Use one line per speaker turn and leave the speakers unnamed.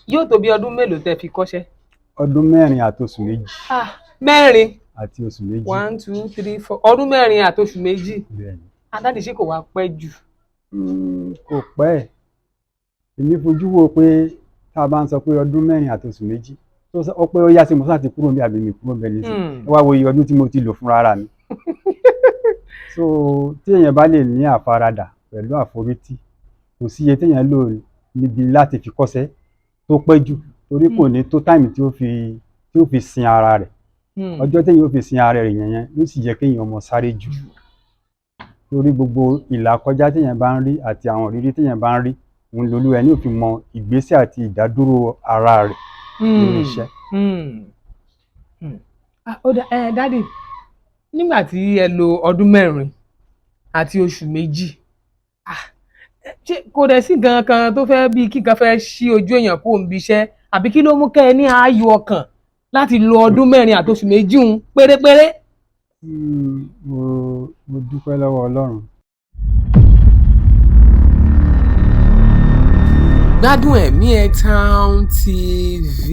Yóò tó bí ọdún mélòó tẹ́ fi kọ́ṣẹ́?
Ọdún 4 àti oṣù 2.
Ah, 4.
Àti oṣù 2.
1, 2, 3, 4, ọdún 4 àti oṣù 2.
Bẹ́ẹ̀ni.
Daddy, ṣé kò wá pẹ́ jù?
Kò pẹ́. Èmi fojú wo pé tá a bá ń sọ pé ọdún 4 àti oṣù 2, tó ó pé ó yá sí mo sáà ti kúrò níbi àbí mi kúrò níbẹ̀ nísìnyí. Ẹ wá wo iye ọdún tí mo ti lò fúnra ara mi. So tí èèyàn bá lè ní àfaradà pẹ̀lú àforítì, kò sí iye téèyàn lò níbi láti fi kọ́ṣẹ́ tó pẹ́ jù, torí kò ní tó time tí ó fi sin ara rẹ̀. Ọjọ́ téèyàn ó fi sin ara rẹ̀ yẹn ló sì yẹ kéèyàn mọ sáré jù, torí gbogbo ìlàkọjá téèyàn bá ń rí àti àwọn ìrírí téèyàn bá ń rí, òun lolúwa ẹni ò fi mọ ìgbésẹ̀ àti ìdádúró ara rẹ̀ nínú iṣẹ́.
Ah, ó dá ẹ. Daddy, nígbà tí ẹ lò ọdún 4 àti oṣù 2, ah, ṣé kò dẹ̀ sí nǹkan kan tó fẹ́ bíi kí nǹkan fẹ́ ṣí ojú èèyàn kó ń bi iṣẹ́, àbí kí ló mú kẹ́ ẹ ní ààyò ọkàn láti lo ọdún 4 àti oṣù 2 ń pérépéré?
Mo dúpẹ́ lọ́wọ́ Ọlọ́run.
Gbádùn ẹ̀mí ẹ̀ Town TV.